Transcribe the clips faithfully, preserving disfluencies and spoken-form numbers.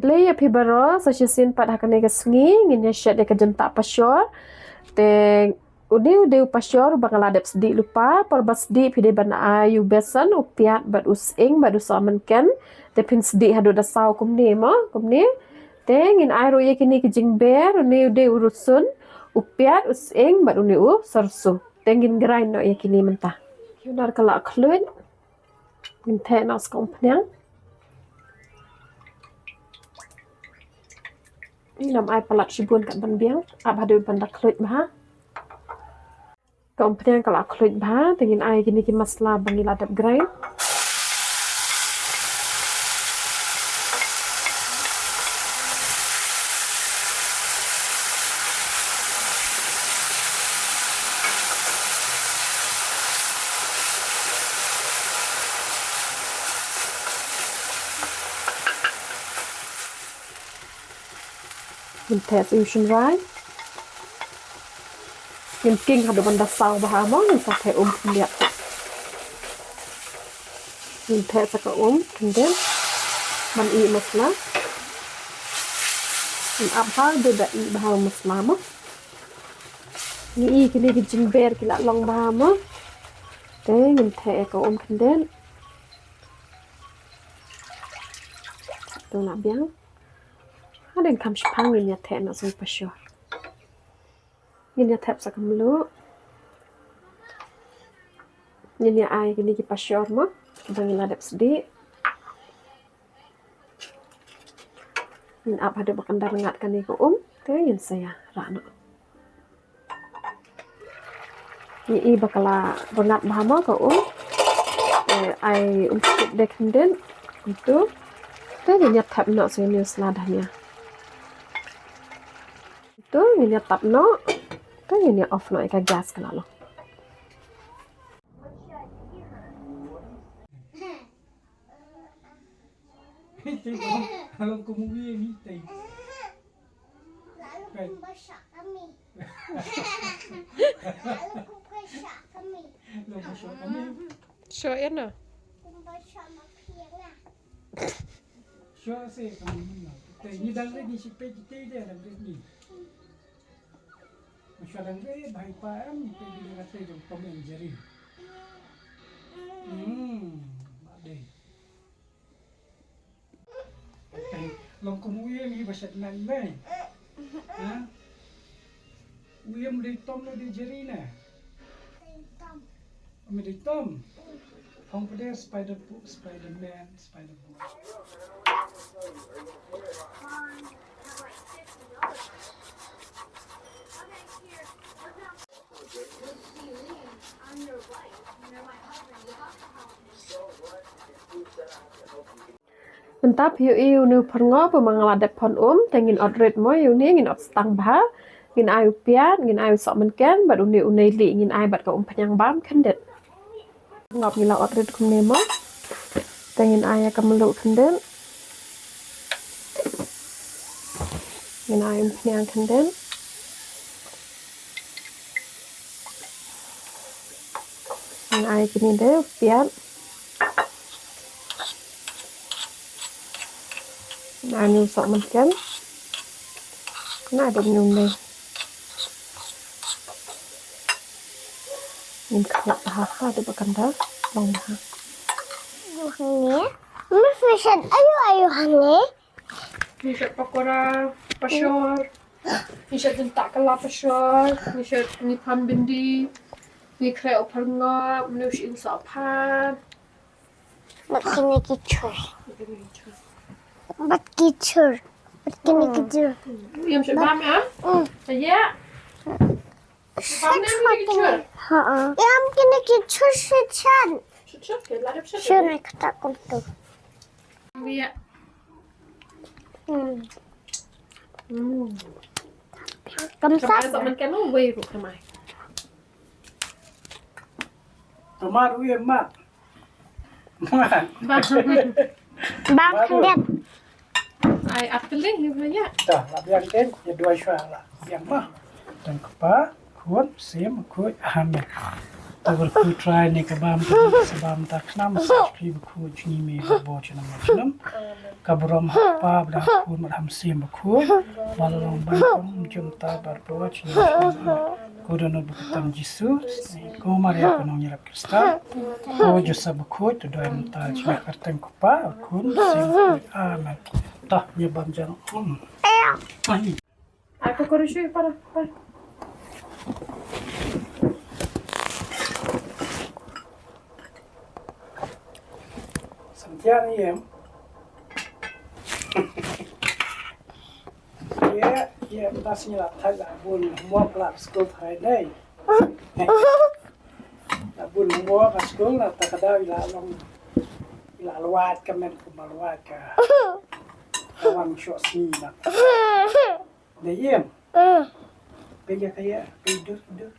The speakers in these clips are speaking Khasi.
Khublei ïa phi baroh, sa shisien pat ha kane ka sngi ngin ïa shet ïa ka jyntah pashor. Te une u dei u pashor uba nga la dep sdieh lypa, por ba sdieh phi dei ban ai u besan, u piat bad u sying bad u sohmynken. Te phin sdieh haduh da saw kumne mo, kumne. Te ngin ai ruh ïa kine ki jingber, une u dei u rsun, u piat, u sying bad une u sarsu. Te ngin grind noh ïa kine mynta. Ïa u nar ka la khluit. Ngin theh noh sa ka umphniang. Ngin ym ai palat shibun kat ban biang, ap haduh ban da khluit bha. Ka umphniang ka la khluit bha, te ngin ai kine ki masala ba ngi la dep grind. Ngin theh sa u shynrai. Ngin king haduh ban da saw bha mo, ngin sa theh um khyndiat. Ngin theh sa ka um khyndiat. Ban ih masala. Ngin ap bha, da da ih bha masala mo. Ngi ih kine ki jingber ki la long bha mo. Te ngin theh ka um khyndiat. Tu la biang. Hadien kham shipang ngin ïa theh noh sa u pashor. Ngin ïa thep sa ka mluh. Ngin ïa ai kine ki pashor mo, ba ngi la dep sdieh. Ngin ap haduh ba kan da rngat kane ka um, te ngin sa ïa rah noh. Ngi ih ba ka la rngat bha mo ka um. Te ai um kit de khyndiat. Kumtu. Te ngin ïa thep noh sa ïa une u sla dhania. Te ngin ïa tap noh. Te ngin ïa off noh ïa ka gas ka la long. Hei, tei, long, long kum u ïing, hei, tei. Lalu kumba shah kami. Lalu kumba shah kami. Long kumba shah kami. Shah ïa na. Kumba shah ma phi ïa nga. Shah se kami na. Tei, ngi dang rit ngi shi peit tei de dang rit ngi. Shah dang rit bha ïa pa em, tei ngi dang rit jong Tom and Jerry. Hmm, ba dei. Long kum u ïing hi ba shet nang nai. Ha? U ïing dei Tom ne dei Jerry ne? Dei Tom. Me dei Tom. Hong pde Spider, Spider-Man, Spider-Man. Mynta phi ïohi une u pyrngop ba ma nga la dep phon um, te ngin ot rit mo ïa une, ngin ot stang bha. Ngin ai u piat, ngin ai u sohmynken bad une u neili, ngin ai bad ka umphniang bam khyndiat. Pyrngop ngi la ot rit kumne mo. Te ngin ai ïa ka mluh khyndiat. Ngin ai umphniang khyndiat. Ngin ai kine de u piat. Ngin ai une u sohmynken. Ngin ai de une u nei. Ngin khlup bha ha de ba kan da long bha. Ayu hangne. Me fashion ayu ayu hangne. Ngi shet pakora pashor. Ngi shet jyntah kylla pashor. Ngi shet ngi pan bindi. Ngi khreh u pyrngop, mane u shyieng soh phan. Bad kine ki chur. Bad ki chur. Bad kine ki chur. Ïam shet bam ïa? Mm. Ïa. Bam ne kine ki chur? Ha. Ïam kine ki chur shet shet. Shet shet ke la dep shet. Shet ne kata kumtu. Ïa. Hmm. Hmm. Kam sat. Kamai sa man kan wei ruh kamai. Kamar u ïa mat. Bang khyndiat. Ai ap kylli ïa. Ta la biang ten ïa dua shwa la. Biang ma. Tang kpa khun sim khuid amen. Tabar ku trai ne ka bam ka bam ta khnam sa phi ba ku jngi me ba bo chnam chnam. Ka brom ha pa ba da ku ma ham sim ba ku. Ba la long ban kum jum ta bar bo chnam chnam. Ko dono ba ku tam Jisu. Ko Maria ko nong yarap Krista. Ko Joseph ba ku to doi mta chnam karteng ku pa ku sim. Amen. Ta nya bam jang. Hmm. Ai. Ai, ko kono shui para, para. Santian iem. Ye, ye, tas ni la thai la bun, mo plat school thai nei. La bun mo ka school na ta ka da la long. La lwat ka men ku ma lwat ka. Ka wang shok sini na. Dayem. Pega kaya, pega dur, dur.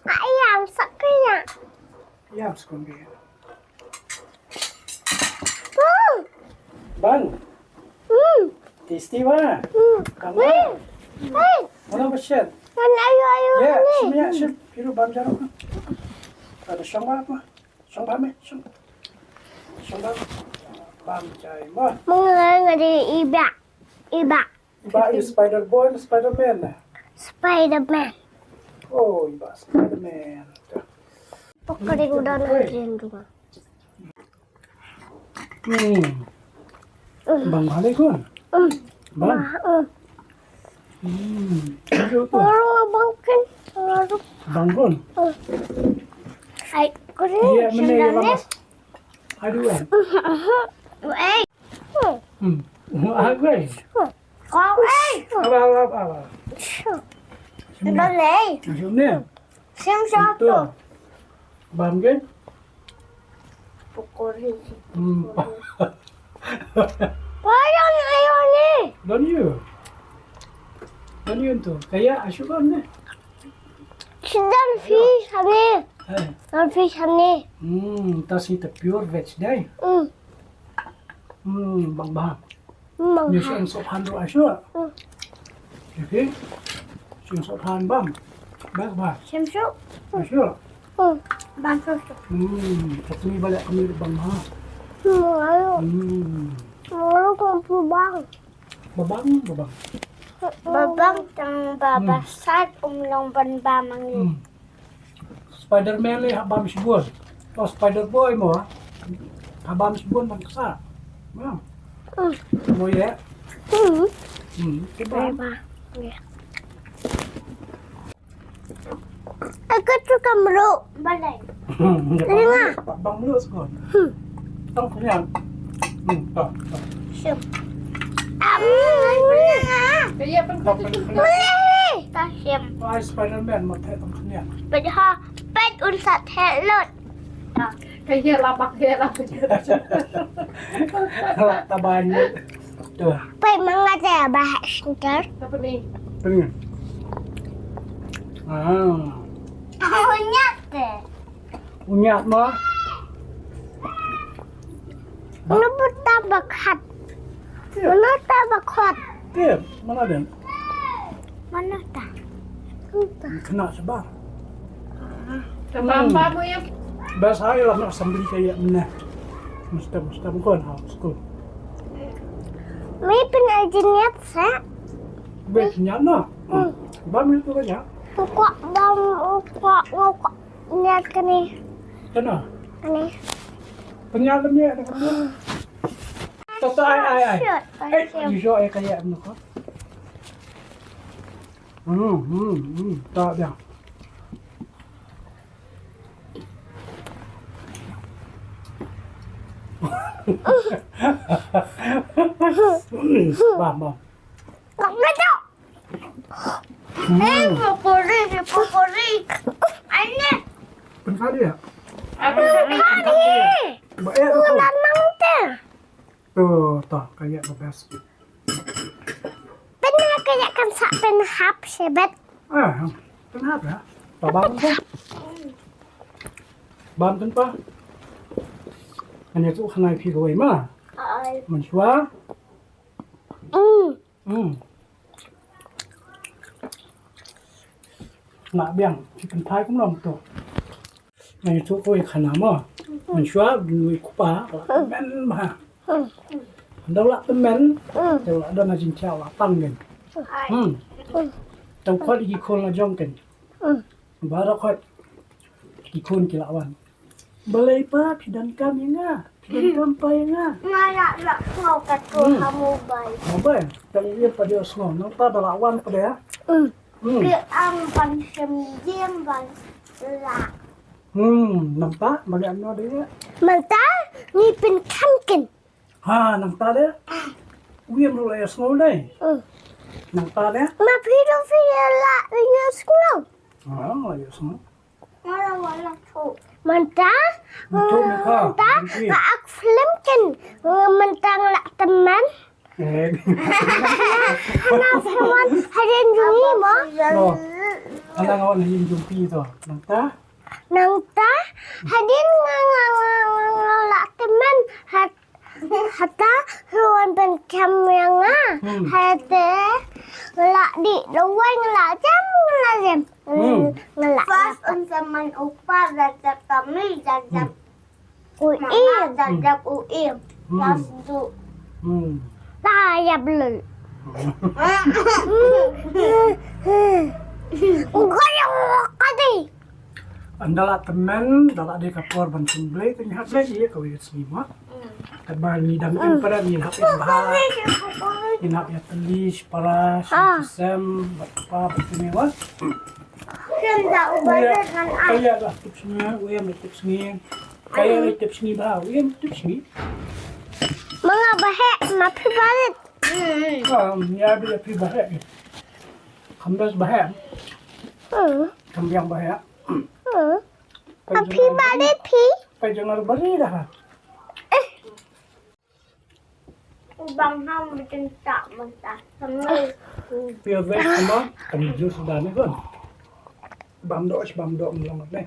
Ayam sakaya. Ayam sekon kaya. Bang. Tasty wa. Kamu. Mana bersih? Kan ayo ayo. Ya, sini ya, sini. Piru bang jaruk. Ada shong apa? Shong bam, eh, shong. Shong bam. Bam jai mo. Mung ngai ngadi iba. Iba. Iba is Spider Boy, Spider Man. Spider Man. Oh, iba Spider Man. Pokok di gudang nanti rumah. Hmm. Bang balik kun. Bang. Hmm. Aduh tu. Orang bangkin. Bangkun. Ai, kuri. Iya, mana ya, Bang? Aduh, eh. Eh. Hmm. Aduh, eh. Kau, eh. Apa, apa, apa, apa? Bang, eh. Maksudnya? Sim satu. Bam kan? Pokori. Hmm. Payah ni ayo ni. Don you. Don you tu. Kaya asyik kan ni. Sedang fish kami. Eh. Dan fish kami. Hmm, tas itu pure veg dai. Hmm. Hmm, bang bang. Ni shem sop han ruh ashu. Okey. Shem sop han bam. Bam bam. Shem sop. Ashu. Bam sop. Hmm, tapi ni balik kami bang ha. Hmm. Ayo. Hmm. Ayo kau bang. Babang, babang. Babang tang babasat um long ban bam ang. Hmm. Spider-Man le ha bam shibun. Oh, Spider-Boy mo. Ha bam shibun ban ksa. Mo ye. Hmm. Hmm. Kiba. Aku tu kamru balai. Ringa. Bang mulu sekon. Tang kenyang. Hmm, tang. Shem. Am. Kaya pun kau pun. Boleh. Tashem. Ai Spider-Man mata tang kenyang. Padahal pet unsat helot. Kaya labak kaya labak. Tabanyak. Tu. Pai mangata ba center. Apa ni? Apa ni? Ah. Unyat te. Unyat ma. Mana buta bakhat. Mana ta bakhat. Mana dia? Mana ta? Kena sebar. Tambah apa mu ya? Bas hari lah nak sambal kayak mana? Mesti mesti bukan ha school. Mai pynjah niat sa. Baik niat na. Bam itu kan ya. Kuak bam kuak kuak niat kene. Kena. Kene. Pynjah niat kene. Toto ai ai ai. Ai ijo ai kayak mana ko. Hmm, hmm, hmm, tak dia. Bam, bam. Kau ngetok. Hmm. Eh, popori, popori. Ane. Pynkhali ya? Pynkhali. Ba eh tu. Lamang te. Tu, tu, kayak the best. Pynah ka ïa kan sa pynhap shibit. Ah, pynhap ïa. Pa bam kan. Bam kan pa. Kan ïa tu khnai phi kawei ma. Ai. Mynshuwa. Mm. Mm. Nga biang ki kynthai kumno to. Nga ïathuh ko i khana mo. Mynshuwa u kpa la tymmen bha. Hynda u la tymmen, te u la don na jingthiah, u la pang kein. Hmm. Te u khot ïa ki khun la jong kein. Baroh khoit ki khun ki la wan. Balei pa phi donkam ïa nga? Phi donkam pa ïa nga? Nga la, la sngew katto ha mobile. Mobile. Tang ïa pa dei sngew. Nangta da la wan pat de. Hmm. Ki am ban shem ïing ban la. Hmm, nangta balei ano de? Nangta ngi pynkham kein. Ha, nangta de. U Ïem ruh la ïohsngew dei. Hmm. Nangta de. Ma phi ruh phi la ïohsngew. Ha, la ïohsngew. Mynta, mynta ka ak film kan, mynta nga la tymmen. Hana phi wan hadien jong ngi mo. Hana nga wan hadien jong phi to. Nangta, nangta hadien nga, nga, nga, nga, nga la tymmen. Hat Hata ruan ban kam ïa nga. Hmm. Hata la di lawai nga la jam, nga la jam. Hmm. Nga la. Pas un zaman upa da da kami da da. Uim. Da da uim. Hmm. Pas tu. Hmm. Ta ya belul. Ungkoi kadi. Ynda la tymmen, da la dei ka por ban sngewblei, te ngi hap leit ïa kawei ka sngi mo. Katba ngi dang im pat ngi hap ïa bha. Ngi hap ïa tylli shipara, shisem, bad kpa, bad kmie mo. Ka ïa da tip sngi, u em da tip sngi. Ka ïa da tip sngi bha, u em da tip sngi. Ma nga ba heh, ma phi ba rit. Ah, ïa ba phi ba heh. Kham best ba heh. Kham biang ba heh. Phi ba rit phi. Phi jangar bari dah. Bang ham bitin tak mentah. Phi ba sama kan jus dah ni kan. Bam doh, bam doh melong ni.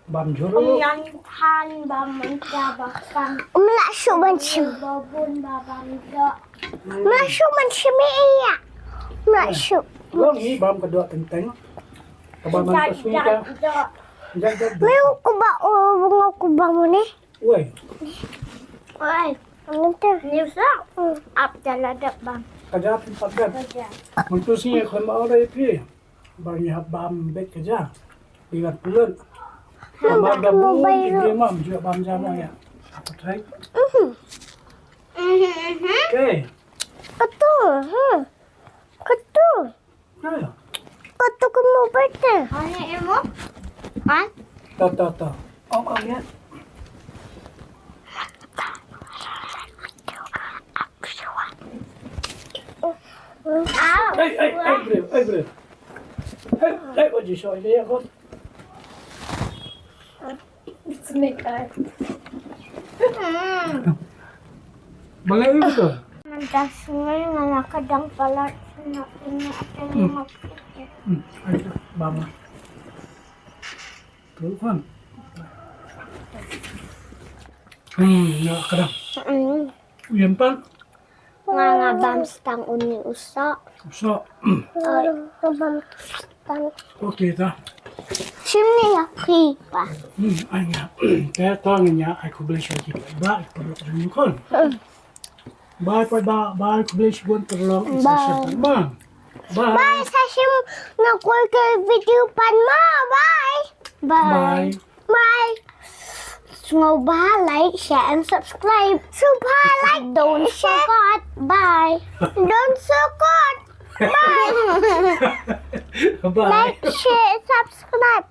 Bam juru. Yang than bam mentah bahkan. Mela shu ban shim. Babun bam doh. Mela shu ban shim iya. Mela shu. Long ni bam kedok tenteng. Kebam mentah sini ka. Jajak. Wei, ku ba, oh, bunga ku ba mo ni. Wei. Wei. Ni sa. Ap jala dap bam. Kaja tempat kan. Mentah sini aku mau ada pi. Bang ïa bam bek ka ja. Ïa pulut. Bam da bu ki mam ju bam ja mo ïa. Apa trai? Okay. Katu, ha. Katu. Katu ke mo bete. Ani emo? An? Ta ta ta. Om om ya. Hey, hey, hey, bro, hey, bro. Hey, hey, what you saw? Yeah, what? Snake eye. Balei betul? Mynta sngi nga la ka dang palat. Sngap sngap. Hmm. Ayo, bam. Tu kan. Hmm, ya kadang. Uyan pan. Nga nga bam stang uni usa. Usa. Oi. Nga bam stang. Okay ta. Shim ni ya phi pa. Hmm, anya. Kaya ta ngin ya ai khublei shibun ki ba ai perlu ring kon. Bye bye bye bye khublei shibun perlu. Bye. Bye. Bye sashim na koi ke video pan ma. Bye. Bye. Bye. Bye. Sngewbha like, share and subscribe. Sngewbha like, don't forget. Bye. Don't forget. Bye. Bye. Like, share, subscribe.